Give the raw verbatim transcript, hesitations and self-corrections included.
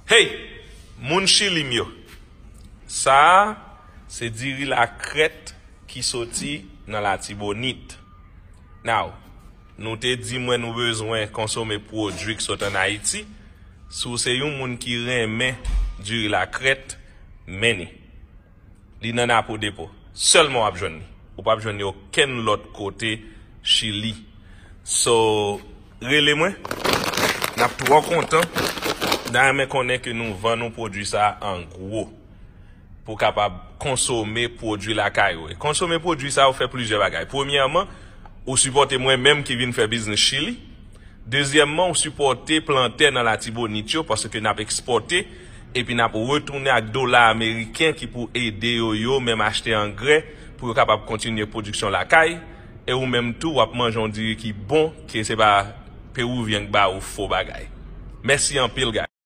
Hey, moun Chili m yo. Sa a se diri lakrèt ki soti nan Latibonit. Now, nou te di mwen nou bezwen konsome pwodui k sot ann Ayiti. Si w se yon moun ki renmen diri lakrèt, men ni. Li nan Napo Depo. Sèlman w ap jwenn li. Ou p ap jwenn li okenn lòt kote Chili. So, rele mwen. N ap twò kontan. N a renmen konnen ke nou vann nou pwodui sa a an gwo. Pou w kapab konsome pwodui lakay ou. E konsome pwodui sa a, ou fè plizyè bagay. Premyèman, ou sipòte mwen menm ki vin fè biznis Chili. Dezyèmman, ou sipòte plantè nan Latibonit yo, paske n ap ekspòte, epi n ap retounen ak dola ameriken ki pou ede yo, yo menm achte angrè, pou yo kapab kontinye pwodiksyon lakay, e ou menm tou, w ap manje yon diri ki bon, ke se pa Pewouvyen k ba ou fo bagay. Mèsi anpil, guys.